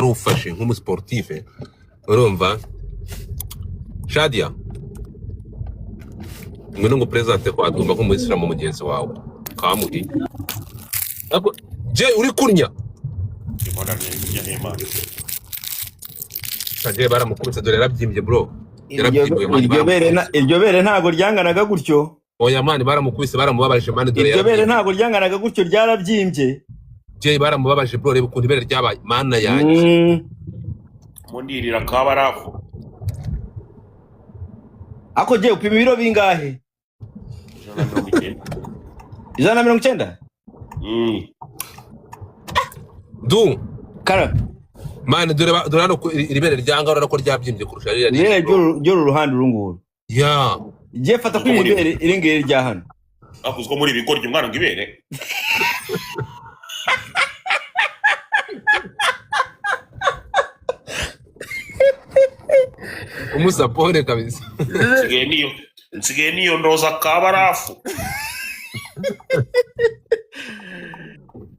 Ufashe nk'umusportif, urumva Shadia, ngwino ngo présente kwa Dumba nk'umuyisilamu mugenzi wawe kamuhi. Ariko je uri kurnya. Imana n'Imana. Jay baramukubise, dore yarabyimbye, bro. Iryo Yarabyimbye, man. Iryo bere Baramukubise. Iryo bere ntabwo ryanganaga gutyo. Oya man, baramukubise, baramubabaje, man, dore Iryo bere yarabyimbye. ntabwo ryanganaga gutyo, ryarabyimbye. Jay baramubabaje, bro. Reba ukuntu ibere ryabaye, mana yanjye. Mundirira kabarafu. Ako jye upima ibiro bingahe? 190. 190? Du Kara. Man, dore dore hano iri bere ryanga, urabona ko ryabyimbye kurusha ririya Ibere rindi, bro. ry'uru ruhande uru nguru. Ya. Jye fata kuri iri bere, iri ngiri rya hano. Akuzwa muri ibigoryi, umwana ngo ibere. Umusapore kabisa. Nsigaye niyo ndoza kabarafu.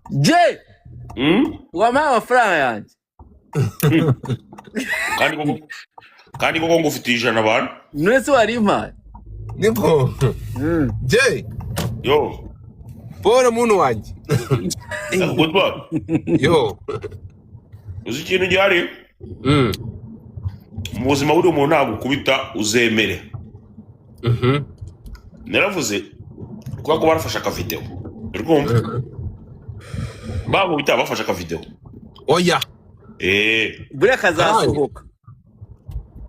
Je wampaye amafaranga yanjye. Kandi koko ngufitiye 100 abantu. None se wari impaye? Niko Jay. Yo. Paul, muntu wanjye. Goodbye. Yo. Uzi ikintu gihari? Mu buzima buri umuntu ntabwo ukubita uzemere. Naravuze kubera ko barafashe akavideo, uri kumva? Bankubita bafashe akavideo. Oya. Eh. Buriya kazasohoka.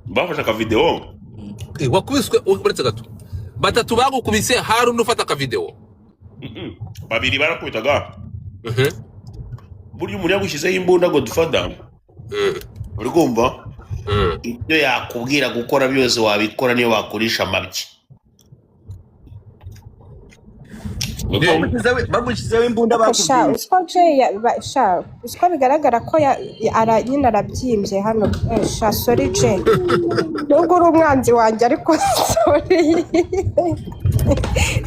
Bafashe akavideo. Wakubiswe, uretse gato, batatu bagukubise, hari undi ufata akavideo? Babiri barakubitaga. Burya umuntu yagushyizeho imbunda, Godfather, uri kumva? Ibyo yakubwira gukora byose wabikora, niyo bakurisha amabyi. Jay. Bagushyizeho imbunda. Sha. Bakubwiye. Usiko Jay sha, usiko bigaragara ko nyine arabyimbye hano. Sha, sorry Jay, nubwo uri umwanzi wanjye, ariko sorry,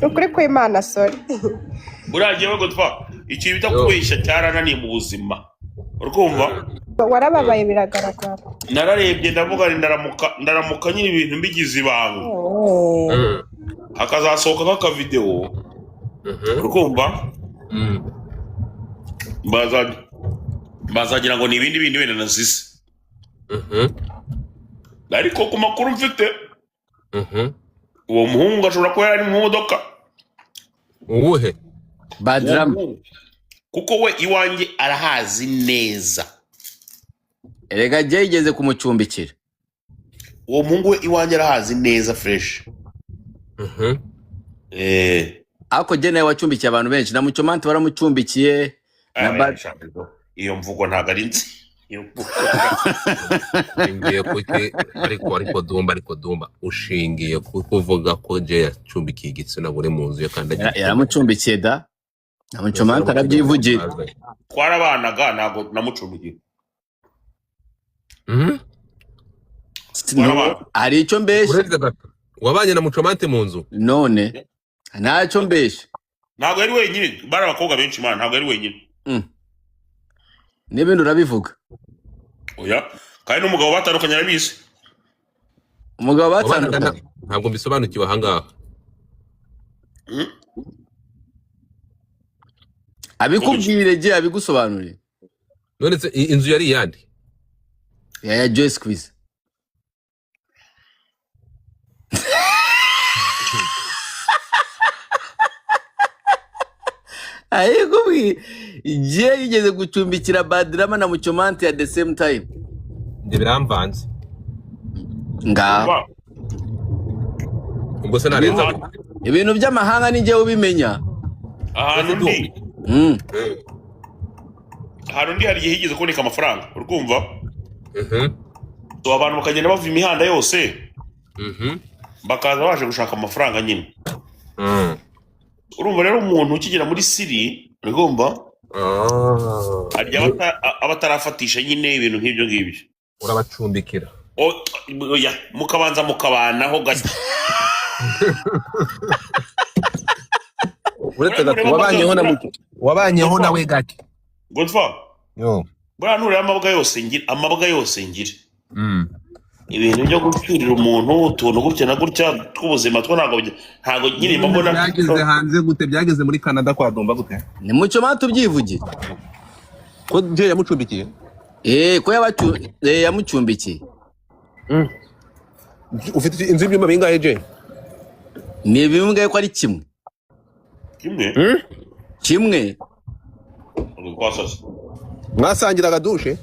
ni ukuri kw'Imana, sorry. Buriya jyewe, Godfather, ikintu bita Yo. kubeshya cyarananiye mu buzima, uri kumva? Warababaye, biragaragara. Nararebye ndavuga nti ndaramuka, ndaramuka nyine ibintu mbigize ibanga, hakazasohoka nk'akavideo, uri kumva? Bazagira ngo ni ibindi bindi wenda nazize. Ariko ku makuru mfite, uwo muhungu ashobora kuba yari mu modoka. Uwuhe? Uwo Badrama. muhungu. Kuko we iwanjye arahazi neza. Erega jye yigeze kumucumbikira. Uwo muhungu we iwanjye arahazi neza, fresh. Ariko jye nawe wacumbikiye abantu benshi, na Mucomante waramucumbikiye na Iyo mvugo ntabwo ari nzi, iyo mvugo. Ushingiye kuki? Ariko Dumba, ariko Dumba, ushingiye ku kuvuga ko Jay yacumbikiye igitsina gore mu nzu ye kandi agifite? Yaramucumbikiye da, na Mucomante arabyivugira. Twarabanaga, ntabwo namucumbikiye. Twarabana. Hari icyo mbeshya? Uretse gato, wabanye na Mucomante mu nzu? None ntacyo mbeshya. Ntabwo yari wenyine, bari abakobwa benshi, man, ntabwo yari wenyine. N'ibindi urabivuga. Oya, kandi n'umugabo batandukanye arabizi. Umugabo Wabanaga batandukanye? Ntabwo mbisobanukiwe ahangaha. Abikubwire jye, abigusobanurire. None se inzu yari iyande? Ya Joyce Quiz. Ayikubwiye, jye yigeze gucumbikira Badrama na Mucomante at the same time. Njye biramvanze. Ngaho. Umva, Ubwo se narenza? Ibintu by'amahanga ni jyewe ubimenya. Ahantu ndi ahantu ndi hari igihe higeze kuboneka amafaranga, uri kumva? So abantu bakagenda bava imihanda yose, bakaza baje gushaka amafaranga nyine. Urumva rero, umuntu ukigera muri siri, uri kumva? Harya aba atarafatisha nyine ibintu nk'ibyo ngibyo. Urabacumbikira. Oya, mukabanza mukabanaho gato. Uretse gato, wabanyeho na wabanyeho nawe gake? Godfa. Yo. Buriya nureba amabwa yose ngira, amabwa yose ngira, ibintu byo gucyurira umuntu utuntu gutya na gutya tw'ubuzima two ntabwo nyine mba mbona. Byageze hanze gute? Byageze muri Canada kwa Dumba gute? Ni Mucoma, tubyivuge. Ko Jay yamucumbikiye? Ko yamucumbikiye. Ufite inzu y'ibyumba bingahe, Jay? Ni bimwe ko ari kimwe. Kimwe. Kimwe. Twasaze. Mwasangiraga dushe?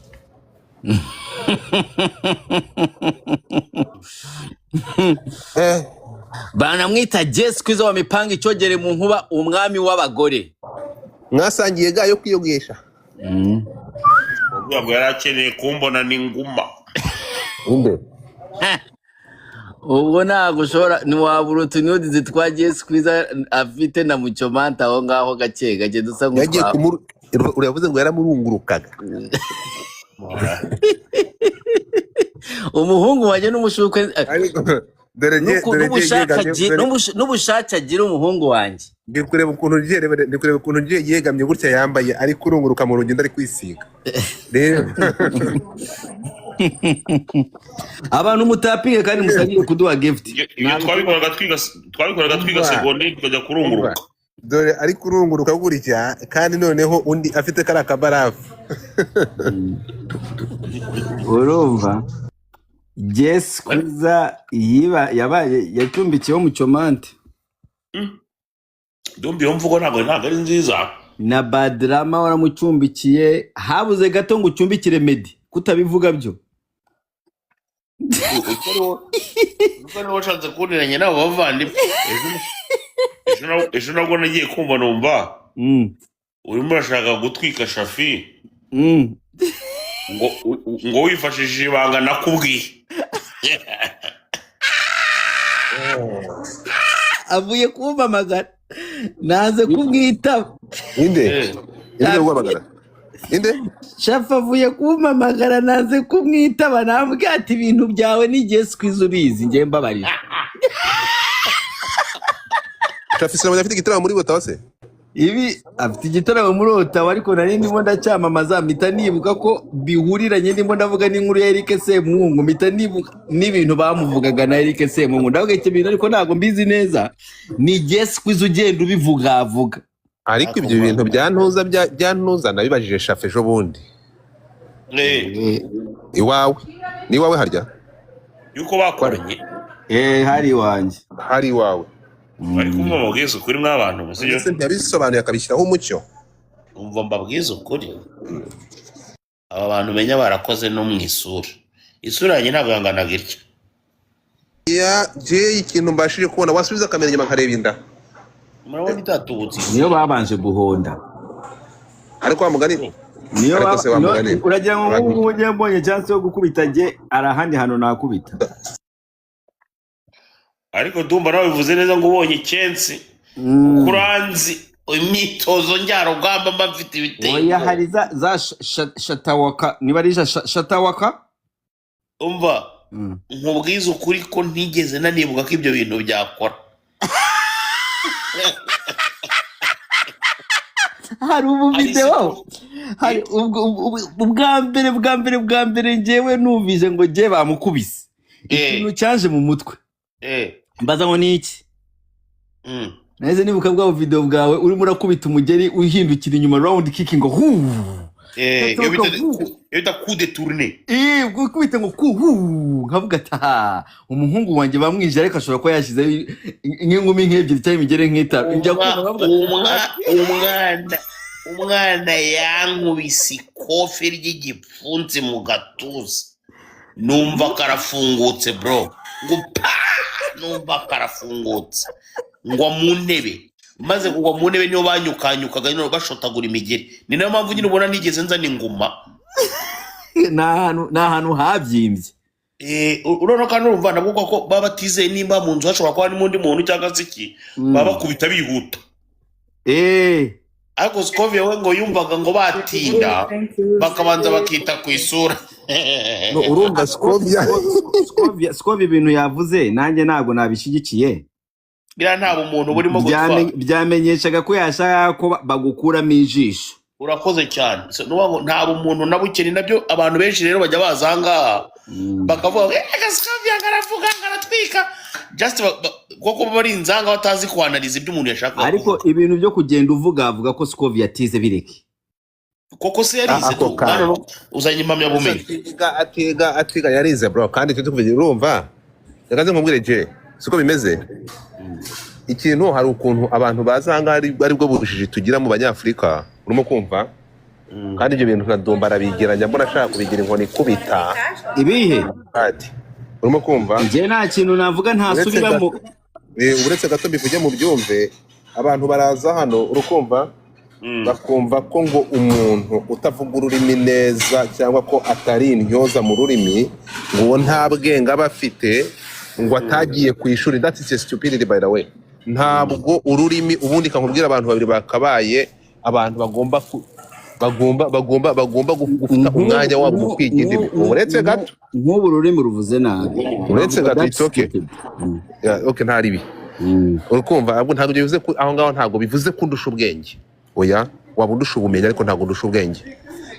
Banamwita Jesi Kwiza wa mipanga icyogere mu nkuba, umwami w'abagore. Mwasangiye ga yo kwiyogesha? Ntabwo yari akeneye kumbona n'inguma. Inde? Ubwo ntabwo ushobora, ntiwabura utunyudizi twa Jesi Kwiza afite na Mucomante aho ngaho gake gake dusa Yagiye nk'utwabo. Kumuru uravuze ngo yaramurungurukaga. Umuhungu wanjye n'umushukwe Ariko dore dore Jay yegamye, dore n'ubushake agira umuhungu wanjye. Ndi kureba ukuntu Jay, ndi kureba ukuntu Jay yegamye gutya, yambaye, ari kurunguruka mu rugendo, ari kwisiga rero. Abantu mutapinge kandi musabire kuduha gift. Ibyo twabikoraga twiga Umva. segonderi, tukajya kurunguruka. Dore ari kurunguruka gutya, kandi noneho undi afite kariya kabarafu. Urumva Jesi Kwiza yiba yabaye yacumbikiyeho Mucomante. Ndumva iyo mvugo ntabwo ari nziza. Na Badrama waramucumbikiye, habuze gato ngo ucumbikire Meddy, kutabivuga byo. Uko niwe washatse kunteranya n'abo bavandimwe ejo, nabwo nagiye kumva numva urimo urashaka gutwika Shafi ngo wifashishije ibanga nakubwiye. Avuye kumpamagara, naze kumwitaba. Inde? Inde guhamagara inde? Shafa avuye kumpamagara, naze kumwitaba, nambwira ati ibintu byawe ni Jesi Kwiza ubizi, njye mbabarira. Shafi Sinabonye afite igitaramo muri Ottawa se? Ibi afite igitaramo muri Ottawa, ariko nari ndimo ndacyamamaza, mpita nibuka ko bihuriranye ndimo ndavuga n'inkuru ya Eric Semuhungu, mpita nibuka n'ibintu bamuvugaga na Eric Semuhungu, ndavuga icyo bintu ariko ntabwo mbizi neza, ni Jesi Kwiza ugenda ubivugavuga. Ariko ibyo bintu bya ntuza bya ntuza nabibajije Shafi ejo bundi. Iwawe ni iwawe harya? Yuko bakoranye. Hari iwanjye. Hari iwawe. Ariko umva mbabwize ukuri mw'abantu, sibyo? Ndetse ntiyabisobanuye akabishyiraho umucyo. Umva mbabwize ukuri, aba bantu umenya barakoze no mu isura, isura yanjye ntabwo yanganaga itya. Ya Jay, ikintu mbashije kubona, wasubiza kamera inyuma nkareba inda. Murabona itatubutse. Niyo babanje guhonda. Ariko wa mugani Niyo Ariko se wa mugani uragira ngo nk'ubu ngubu njye mbonye chance yo gukubita jye ari ahandi hantu nakubita. Ariko ndumva nawe bivuze neza ngo ubonye ikensi kuranzi imyitozo njyarugamba mba mfite ibiteye Oya. ubwoba. Hari za shatawaka, niba ari shatawaka. Umva, nkubwize ukuri ko ntigeze nanibuka ko ibyo bintu byakora. Hari ubu video, hari ubwa mbere njyewe numvise ngo jye bamukubise, ikintu cyaje mu mutwe mbaza ngo ni iki. Nahise nibuka bwa video bwawe urimo urakubita umugeri uhindukira inyuma, round kick, ngo hu. Iyo Gatoka bita hu. Iyo bita coup de tourne. Gukubita ngo ku hu, nkavuga ati aha umuhungu wanjye bamwinjira, ariko ashobora kuba yashyizeho nk'inkumi nk'ebyiri cyangwa imigeri nk'itanu, njya kumva nkavuga. Umwana yankubise ikofi ry'igipfunsi mu gatuza, numva karafungutse bro, ngo pa, numva karafungutse, ngwa mu ntebe. Maze kugwa mu ntebe niyo banyukanyukaga nyine bashotagura imigeri, ni nayo mpamvu nyine ubona nigeze nzana inguma. Ni ahantu habyimbye. Urabona kandi urumva nabwo ko baba batizeye nimba mu nzu hashobora kuba harimo undi muntu cyangwa se iki, baba bakubita bihuta. Ariko Scovia we ngo yumvaga ngo batinda bakabanza bakita ku isura. No, urumva Scovia. Scovia ibintu yavuze nanjye ntabwo nabishyigikiye. Biriya nta bumuntu burimo gutwara. Byamenyeshaga ko yashakaga ko bagukuramo ijisho. Urakoze cyane. So, nuvuga ngo nta bumuntu na buke. Ni nabyo abantu benshi rero bajya baza aha ngaha bakavuga ngo Scovia aravuga, aratwika, just kuko baba ari inzanga, batazi kwanariza ibyo umuntu yashakaga Ariko kuvuga. ibintu byo kugenda uvuga avuga ko Scovia atize, bireke. Koko se yarize? Ako Tu kantu. Uzanye impamyabumenyi. Atiga, atiga, atiga, yarize bro. Kandi icyo tukuvugira, urumva, reka nze nkubwire je, siko bimeze. Ikintu, hari ukuntu abantu baza aha ngaha aribwo bujiji tugira mu Banyafurika, urimo kumva? Kandi ibyo bintu na Dumba arabigeranya, mbona ashaka kubigira inkoni ikubita. Ibihe? Ati urimo kumva? Njye nta kintu navuga. Uretse Ntasubiramo. gato, uretse gato mbivuge mu byumve. Abantu baraza hano, urukumva, bakumva ko ngo umuntu utavuga ururimi neza cyangwa ko atari intyoza mu rurimi, ngo uwo nta bwenge aba afite, ngo atagiye ku ishuri. That is a stupidity, by the way. Ntabwo ururimi, ubundi kankubwira, abantu babiri bakabaye abantu bagomba bagomba gufata umwanya wabo mu kwiga indimi. Uretse gato. Nk'ubu ururimi ruvuze nabi. Uretse gato. That's It's okay. stupid. Yeah, okay, nta ribi. Urukumva, ahubwo ntabwo bivuze ko aho ngaho, ntabwo bivuze ko undusha ubwenge. Oya, waba undusha ubumenyi ariko ntabwo undusha ubwenge.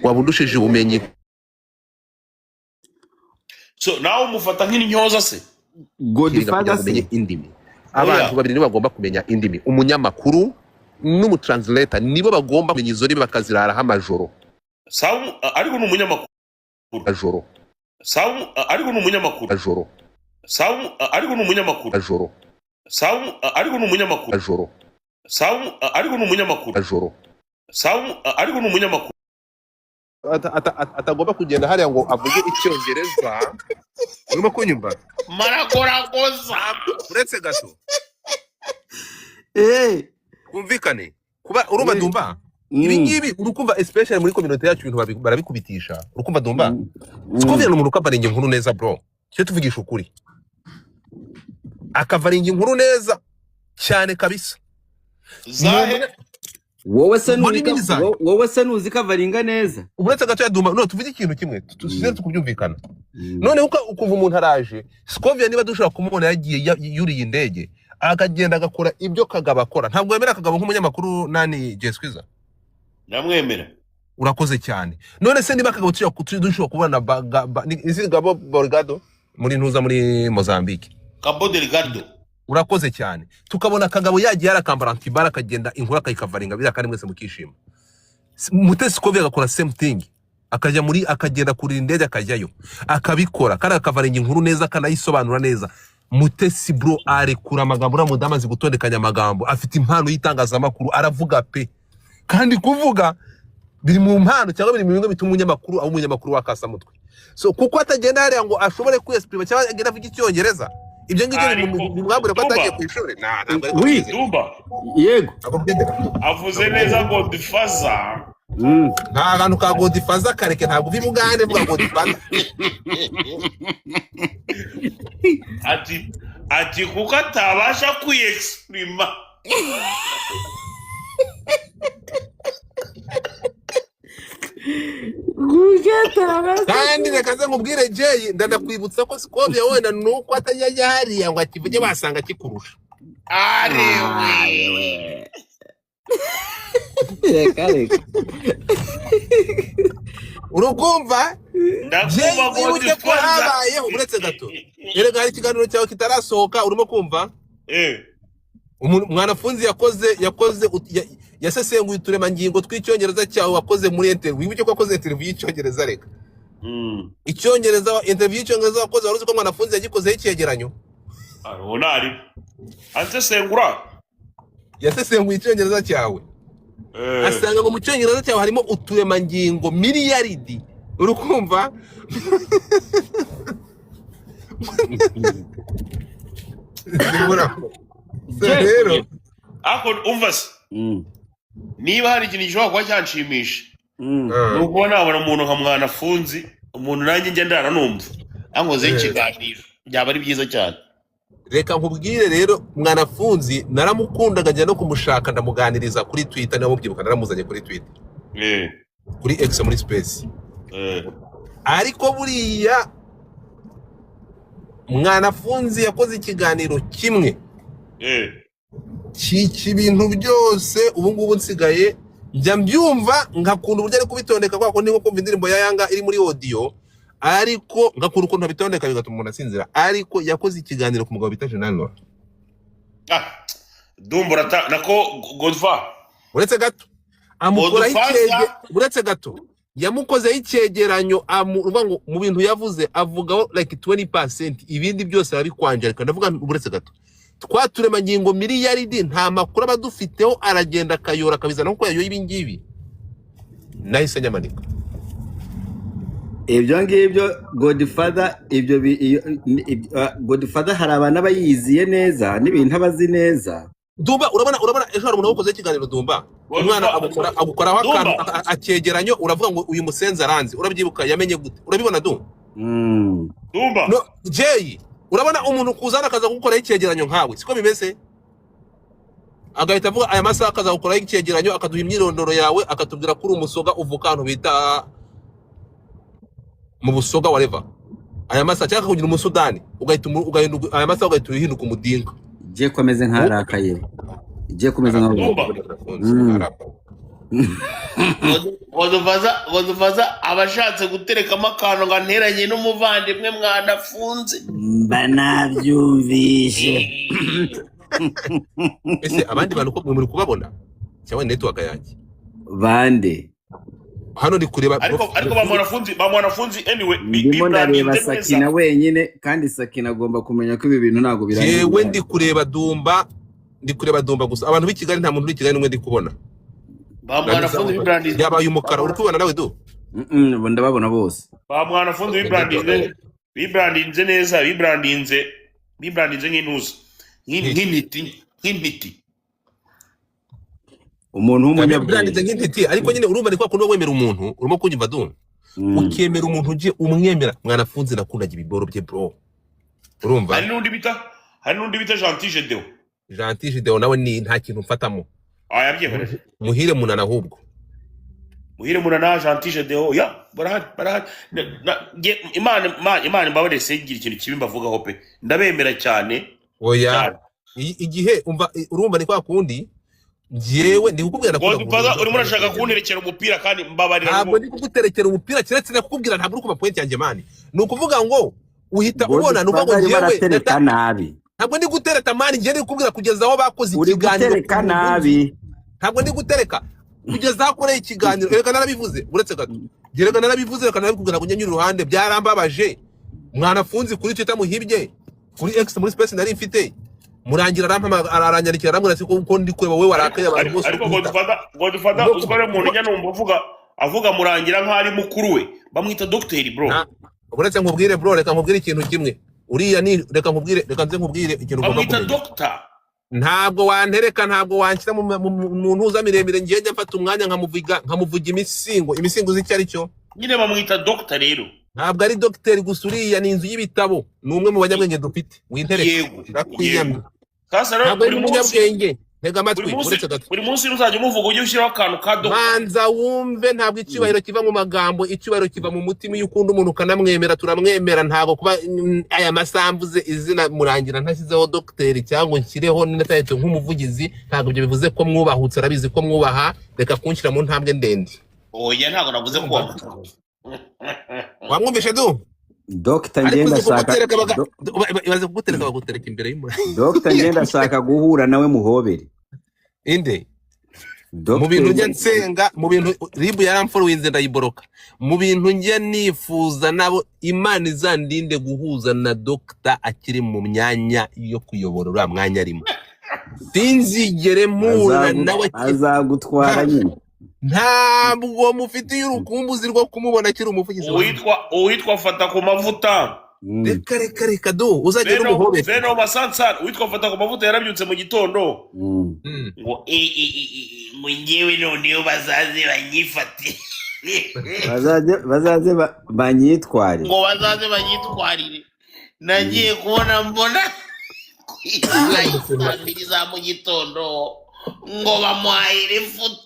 Waba undushije ubumenyi. So nawe umufata nk'intyoza se? Kwiga kugira Godfather ngo umenye se? indimi, abantu babiri nibo bagomba kumenya indimi: umunyamakuru n'umutranslator. Nibo bagomba kumenya izo ndimi, bakaziraraho amajoro. Sawa, ariko ni umunyamakuru. Amajoro. Sawa, ariko ni umunyamakuru. Amajoro. Sawa, ariko ni umunyamakuru. Amajoro. Sawa, ariko ni umunyamakuru. Amajoro. Sawa, ariko ni umunyamakuru. Amajoro. Sawa, ariko ni umunyamakuru. Atagomba kugenda hariya ngo avuge Icyongereza, urimo kunyumva? Maragoragoza. Uretse gato. Twumvikane kuba urumva, Dumba, ibi ngibi urukumva, especially muri community yacu, ibintu barabikubitisha, urukumva, Dumba? Scovia ni umuntu ukavaringa inkuru neza bro, cyo tuvugisha ukuri, akavaringa inkuru neza cyane kabisa. Zahe? Wowe se Muri nuzi nini? Wowe se nuzi kavaringa neza? Uretse gato ya Dumba, no tuvuge ikintu kimwe, tuze tukubyumvikana. Noneho ukumva umuntu araje, Scovia, niba dushobora kumubona yagiye yuriye indege, akagenda agakora ibyo Kagabo akora. Ntabwo wemera Kagabo nk'umunyamakuru nani, Jesquiza? Ndamwemera. Urakoze cyane. None se niba Kagabo dushobora kubona izi Gabo Borgado muri ntuza, muri Mozambique? Cabo Delgado. Urakoze cyane. Tukabona Kagabo yagiye arakambara antibara, akagenda, inkuru akayikavaringa biriya, kandi mwese mukishima. Mutesi Scovia agakora same thing, akajya muri, akagenda kurira indege, akajyayo, akabikora, kandi akavaringa inkuru neza, akanayisobanura neza. Mutesi bro arekura amagambo, uriya mudamu azi gutondekanya amagambo, afite impano y'itangazamakuru, aravuga pe. Kandi kuvuga biri mu mpano cyangwa biri mu bimwe bituma umunyamakuru aba umunyamakuru w'akasamutwe. So kuko atagenda hariya ngo ashobore kwiyesipirima cyangwa agenda avuga Icyongereza, ibyo ngibyo Ariko bimwambure ko Dumba. atagiye ku ishuri. Ntabwo ariko Oui. bimeze. Dumba. Yego. Ntabwo byemera. Avuze neza Godfather. Nta kantu ka Godfather, kareke, ntabwo uva i Bugande vuga Godfather. Ati kuko atabasha kwiyexprima. Kandi reka nze nkubwire Jay, ndanakwibutsa ko Scovia wenda nuko atajya ajya hariya ngo akivuge, wasanga akikurusha. Arewe. Reka reka. Urukumva Jay? Ndakumva. Wibuke ko Godfather. habayeho, uretse gato, erega hari ikiganiro cyawe kitarasohoka, urimo kumva? Mwanafunzi yakoze yasesenguye uturemangingo tw'Icyongereza cyawe wakoze muri interview. Wibuke ko wakoze interview y'Icyongereza, reka. Icyongereza, interview y'Icyongereza wakoze, wari uzi ko Mwanafunzi yagikozeho icyegeranyo? Uwo ntari ansesengura. Yasesenguye Icyongereza cyawe, asanga ngo mu Cyongereza cyawe harimo uturemangingo miliyaridi, urukumva? Zibura. So rero Ariko umva se, niba hari ikintu gishobora kuba cyanshimisha, ni ukuba nabona umuntu nka Mwanafunzi, umuntu nanjye njya ndara numva ankozeho ikiganiro, byaba ari byiza cyane. Reka nkubwire rero, Mwanafunzi naramukundaga, njya no kumushaka, ndamuganiriza kuri Twitter, niba mubyibuka, naramuzanye kuri Twitter, kuri X, muri space. Ariko buriya Mwanafunzi yakoze ikiganiro kimwe cyica ibintu byose. Ubu ngubu nsigaye Njya mbyumva ngakunda uburyo ari kubitondeka, kubera ko niba kumva indirimbo ya Yanga iri muri audio, ariko ngakunda ukuntu abitondeka bigatuma umuntu asinzira. Ariko yakoze ikiganiro ku mugabo bita General Laurent. Ah, Dumba urata nako Godfa. Uretse gato, amukoraho Godfather. icyege, uretse gato, yamukozeho icyegeranyo, uvuga ngo mu bintu yavuze avugaho like 20%, ibindi byose arabikwanjarika. Ndavuga nti, uretse gato, twa turemangingo miliyaridi nta makuru aba adufiteho, aragenda akayora akabizana nkuko yayoye ibi ngibi. Nahise nyamanika. Ibyo ngibyo Godfather, ibyo Godfather hari abantu aba yiziye neza n'ibintu aba azi neza. Dumba, urabona ejo hari umuntu wakozeho ikiganiro, Dumba, umwana agukoraho akantu Dumba. Akegeranyo, uravuga ngo uyu musenzi aranzi. Urabyibuka? Yamenye gute? Urabibona, Dumba? Dumba. No, Jay, urabona umuntu kuzana akaza gukoraho icyegeranyo nkawe, siko bimeze? Agahita avuga aya masaha akaza gukoraho icyegeranyo, akaduha imyirondoro yawe, akatubwira ko uri umusoga, uvuka ahantu bita mu Busoga, wareva aya masaha, cyangwa akakugira umusudani, ugahita ugahinduka aya masaha, ugahita uhinduka umudinka. Jye ko ameze nk'arakaye, Jye ko ameze Dumba. Godfather aba ashatse guterekamo akantu ngo anteranye n'umuvandimwe mwanafunze. Mba nabyumvishe. Ese abandi bantu ko mwe muri kubabona, cyangwa ni network yanjye? Bande? Hano ndi kureba. Ariko ba mwanafunzi anyway Ndimo ndareba bibrandinze neza. Sakina wenyine, kandi Sakina agomba kumenya ko ibi bintu ntabwo birangiye. Jewe ndi kureba Dumba, ndi kureba Dumba gusa. Abantu b'i Kigali, nta muntu uri i Kigali n'umwe ndi kubona. Ba mwanafunzi bibrandinze. Yabaye umukara. Uri kubibona nawe, du? Ubu ndababona bose. Ba mwanafunzi bibrandinze neza, bibrandinze nk'intuza, nk'intiti. Umuntu Biranditse w'umunyabwenge. nk'intiti, ariko nyine urumva ni kwa kundi uba wemera umuntu. Urimo kunyumva, du? Ukemera umuntu, ujye umwemera. Mwanafunzi nakundaga ibiboro bye, bro, urumva? Hari n'undi bita Gentil Gedeon. Gentil Gedeon nawe ni nta kintu mfatamo. Ah, yabyihoreye. Muhire Munana ahubwo. Muhire Munana, Gentil Gedeon, ya barahari, barahari. Imana imbabarire, singira ikintu kibi mbavugaho pe, ndabemera cyane. Oya. Cyane. Igihe umva, urumva ni kwa kundi njyewe ndi kukubwira nakunda. Godfather, urimo urashaka kunterekera umupira kandi mbabarira. Ntabwo ndi kuguterekera umupira, keretse nakukubwira ntabwo uri kuba point yanjye, man. Ni ukuvuga ngo uhita ubona, ni ukuvuga ngo Godfather arimo njyewe aratereka nabi. Ntabwo ndi gutereta, man. Njyewe ndi kukubwira kugeza aho bakoze Uri ikiganiro gutereka ku muntu. nabi. Ntabwo ndi gutereka. Kugeza aho akoreye ikiganiro, reka narabivuze, uretse gato, njye reka narabivuze, reka narabikubwira ngo njye nyura iruhande. Byarambabaje. Mwanafunzi kuri Twitter muhibye, kuri X muri space nari mfite, Murangira aranyandikira, arambwira ati ko ndi kureba wowe warakaye abantu Ariko bose ariko uri guhita. Godfather, uziko ari umuntu njya numva avuga Murangira nk'aho ari mukuru we. Bamwita dogiteri, bro. Uretse nkubwire, bro, reka nkubwire ikintu kimwe. Uriya ni, reka nkubwire, reka nze nkubwire ikintu ugomba Bamwita kumenya. dogita. Ntabwo wantereka, ntabwo wanshyira mu ntuza miremire. Ngiye njya mfata umwanya nkamuvuga imisingo. Imisingo uzi icyo ari cyo? Nyine bamwita dogita rero. Ntabwo ari dogiteri gusa, uriya ni inzu y'ibitabo, ni umwe mu banyabwenge dufite. Wintereka. Yego. Ndakwiyamye. Yego, sasa rero Ntabwo ari buri munsi umunyabwenge. Ntega amatwi. Buri munsi Uretse gato. Buri munsi uzajya umuvuga ujye ushyiraho akantu ka dogita. Manza wumve, ntabwo icyubahiro kiva mu magambo, icyubahiro kiva mu mutima. Iyo ukunda umuntu ukanamwemera, turamwemera. Ntabwo kuba aya masaha mvuze izina Murangira ntashyizeho dogiteri cyangwa nshyireho n'atahetse nk'umuvugizi, ntabwo ibyo bivuze ko mwubahutse. Arabizi ko mwubaha. Reka kunshyira mu ntambwe ndende. Oya, ntabwo navuze ko Wamwumvishe, du? Dogita, Ariko ngenda uzi ashaka kugutereka ibaze kugutereka bakagutereka imbere y'umuriro. Dogita, ngenda ashaka guhura nawe muhobere. Inde? Mu bintu njya Dogiteri. nsenga, mu bintu ribu yaramforowinze ndayiboroka, mu bintu njya nifuza nabo, Imana izandinde guhuza na dogita akiri mu myanya yo kuyobora. Uriya mwanya arimo, sinzigere mpura nawe Azagutwara nyine. Ntabwo mufitiye urukumbuzi rwo kumubona akiri umuvugizi wa Uwitwa Fata ku Mavuta. Reka, reka, reka, du, uzagera Veno umuhobere. Veno Masansara, uwitwa Fata ku Mavuta yarabyutse mu gitondo ngo e e e e e, ngo ngewe noneho bazaze banyifatire. Bazaze banyitware. Ngo bazaze banyitwarire. Nagiye kubona mbona ku isaha 2:00 za mu gitondo ngo bamuhayire ifuti.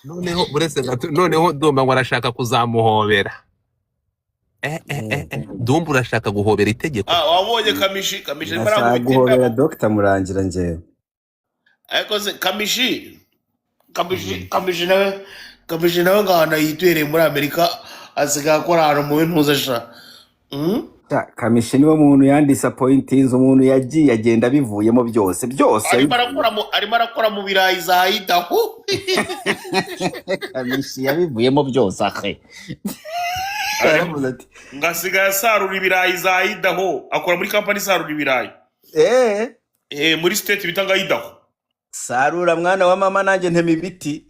Noneho uretse gato, noneho Dumba ngo arashaka kuzamuhobera. Dumba, urashaka guhobera itegeko? Ah, wabonye Kamishi arimo Ndashaka arakubita guhobera indabo. Dogita Murangira njyewe. Ariko se Kamishi Kamishi nawe, Kamishi nawe ngo ahantu yitwereye muri Amerika asigaye akora ahantu mu bintuza sha. Kamishi niwe muntu yandisappointinze, umuntu yagiye agenda abivuyemo byose byose. Arimo Yabivuyemo. arimo arakora mu birayi za Idaho. Kamishi yabivuyemo byose ahe. Yaravuze ati ngo asigaye asarura ibirayi za Idaho, akora muri kampani isarura ibirayi. Muri state bita nga Idaho. Sarura mwana wa mama, nanjye ntema ibiti.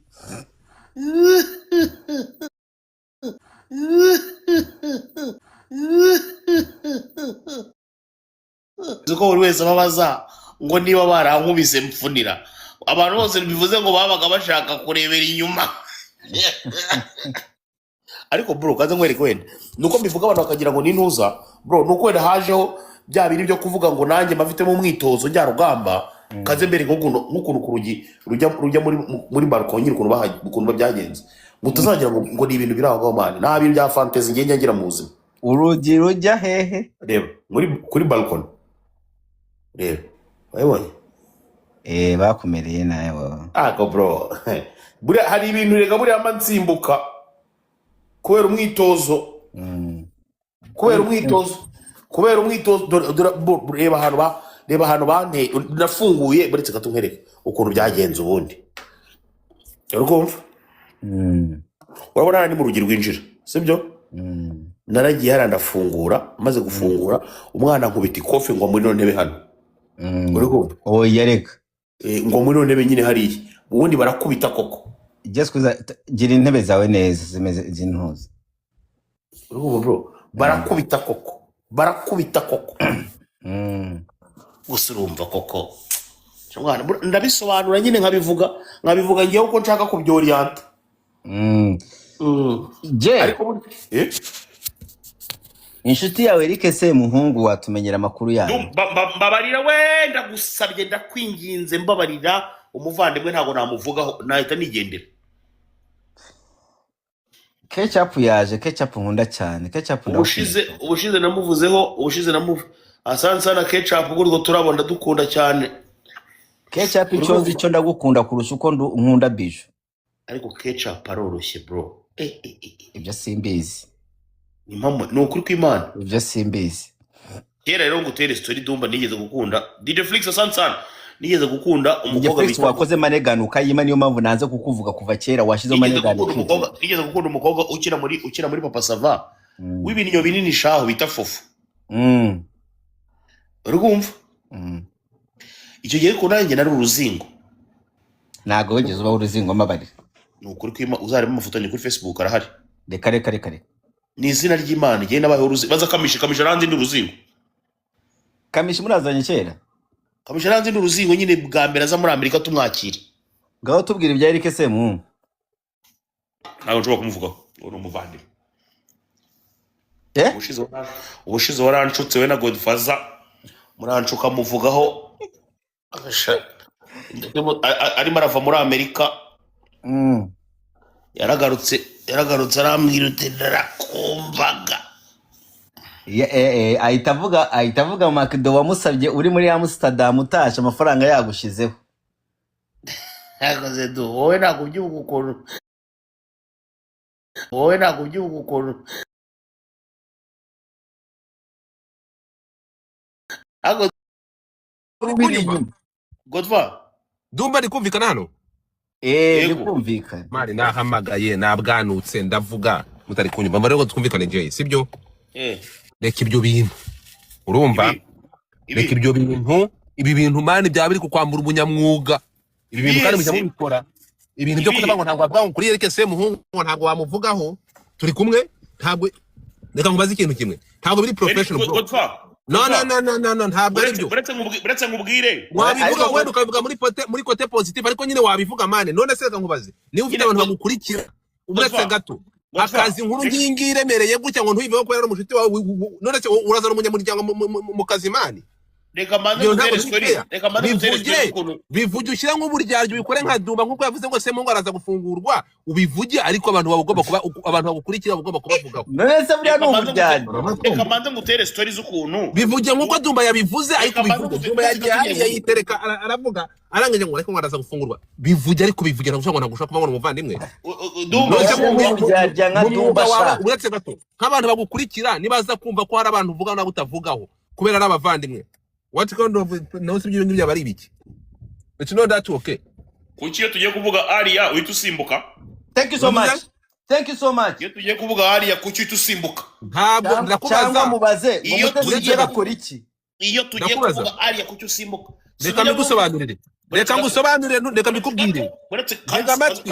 Uzi ko buri wese ababaza ngo niba barankubise mfunira, abantu bose bivuze ngo babaga bashaka kurebera inyuma. Ariko bro, kaze nkwereke, wenda nuko mbivuga abantu bakagira ngo nintuza bro, nuko wenda hajeho bya bindi byo kuvuga ngo nanjye mbafitemo umwitozo njyarugamba. Kaze mbere nk'ukuntu ku rugi rujya muri balcon nyine, ukuntu byagenze, ngo utazagira ngo ni ibintu biri aho ngaho man, nta bintu bya fantasy njye njya ngira mu buzima. Urugi rujya hehe? Reba kuri balcon, reba, wabibonye? Bakumereye nawe wowe. Ako bro, buriya hari ibintu rega buriya mba nsimbuka kubera umwitozo. Kubera umwitozo. Reba ahantu banteye nafunguye. Buretse gato nkwereke ukuntu byagenze ubundi. Uri kumva? Mm. Urabona hano ni mu rugi rwinjira, sibyo? Mm. Naragiye hariya ndafungura, maze gufungura umwana nkubita ikofi ngo muri ino ntebe hano. Uri kumva? Oya, reka. Ngo muri ino ntebe nyine hariya ubundi barakubita koko. Just kuza gira intebe zawe neza zimeze zintuza. Uri kumva bro? Barakubita koko, barakubita koko. Gusa urumva koko mwana, ndabisobanura nyine nkabivuga ngewe uko nshaka kubyoriyanta. Je Ariko eh? Inshuti yawe Eric Semuhungu watumenyera amakuru yayo? Mbabarira we, ndagusabye, ndakwinginze, mbabarira umuvandimwe, ntabwo namuvugaho, nahita nigendera. Ketchup yaje, Ketchup nkunda cyane, Ketchup ndagukunda. Ubushize namuvuzeho, ubushize namuv asante sana Ketchup, urwo turabo ndadukunda cyane. Ketchup, icyo nzi cyo ndagukunda kurusha uko nkunda Biju. Ariko Ketchup aroroshye bro. Ibyo simbizi. Ni impamo, ni ukuri kw'Imana. Ibyo simbizi. Kera rero ngutere story, Dumba, nigeze gukunda DJ Flix, asante sana, nigeze gukunda Njye umukobwa Felix bita wakoze manegano ukayima, niyo mpamvu nanze kukuvuga kuva kera washyizeho nigeze manegano gukunda ukitwa. umukobwa, nigeze gukunda umukobwa ukina muri Papa Sava w'ibinyo binini shaho bita Fofo. Uri kumva? Mm. Icyo gihe ariko nanjye nari uruzingo. Ntabwo wigeze ubaho uruzingo, mbabarira. Ni ukuri kwima, uzareba amafoto yanjye kuri Facebook arahari. Reka, reka, reka, reka. Ni izina ry'Imana, igihe nabayeho uruzingo. Baza Kamishi, Kamishi aranzi ndi uruzingo. Kamishi murazanye kera? Kamishi aranzi ndi uruzingo nyine, bwa mbere aza muri Amerika tumwakira. Ngaho tubwira ibya Eric Semuhungu. Ntabwo nshobora kumuvugaho, uwo ni umuvandimwe. Eh. Ubushize waranshutse we na Godfather muranshuka muvugaho. Arimo arava muri Amerika. Yaragarutse arambwira uti narakumvaga. Ahita avuga Makido wamusabye uri muri Amsterdam utashe amafaranga yagushizeho. Yakoze du, wowe ntabwo ubyibuka ukuntu ariko Uri biri kunyumva? inyuma. Godfa. Dumba, ari kumvikana hano? Ni Yego. kumvikana. Man, nahamagaye nabwanutse ndavuga mutari kunyumva, mba rero twumvikane Jay, sibyo? Eh. Reka ibyo bintu, urumva? Ibi Reka ibyo bintu, ibi bintu man byaba biri kukwambura ubunyamwuga, ibi bintu kandi mujya Yes. mubikora, ibintu byo Ibi kuvuga ngo ntabwo wavuga ngo kuri Eric Semuhungu ngo ntabwo wamuvugaho turi kumwe. Ntabwo, reka nkubaze ikintu kimwe, ntabwo biri Eric professional bro. Godfa. No, no. Godfa. No, no, no, no, ntabwo ari byo. Uretse nkubwire. Wabivuga Ariko wenda ukabivuga muri côté positive, ariko nyine wabivuga man. None se reka nkubaze, niba ufite Nyine abantu bagukurikira, uretse Godfa. gato, Godfa. akazi inkuru ngiyi ngiyi iremereye gutya ngo ntuyiveho kubera ari umushuti wawe, none se urazana umunyamuryango mu kazi man? Reka mbanze Ibyo ntabwo ngutere biri story. fair. Reka mbanze ngutere Bivuge, story ukuntu bivuge, ushyire nk'uburyarya, ubikore nka Dumba nk'uko yavuze ngo Semuhungu araza gufungurwa, ubivuge, ariko abantu bagomba kuba, abantu bagukurikira bagomba kubavugaho. None se buriya Reka ni mbanze uburyarya? reka mbanze ngutere story z'ukuntu Bivuge nk'uko Dumba yabivuze, ariko Reka mbanze bivuge. ngutere Dumba yagiye story. hariya yitereka, aravuga, arangije ngo ariko ngo araza gufungurwa. Bivuge, ariko bivuge ntabwo ushobora ngo ntabwo ushobora kuba ngo ni umuvandimwe. Dumba. None se Ese uburyarya nka mu Dumba mwuga wawe, sha. uretse gato, nk'abantu bagukurikira nibaza kumva ko hari abantu uvuga nabo utavugaho kubera ari abavandimwe, what kind of no si ibyo ngibyo byaba ari ibiki? It's not that okay. Kuki iyo tugiye kuvuga ariya uhita usimbuka? Thank you so Uravuze? much, thank you so much. Iyo tugiye kuvuga hariya, kuki uhita usimbuka? Ntabwo Cyangwa ndakubaza. mubaze ngo Iyo Mutesi tugiye Jolly akora iki? Iyo tugiye Ndakubaza. kuvuga ariya, kuki usimbuka? Reka mbigusobanurire, reka ngusobanurire, reka mbikubwire. Uretse Ntega amatwi.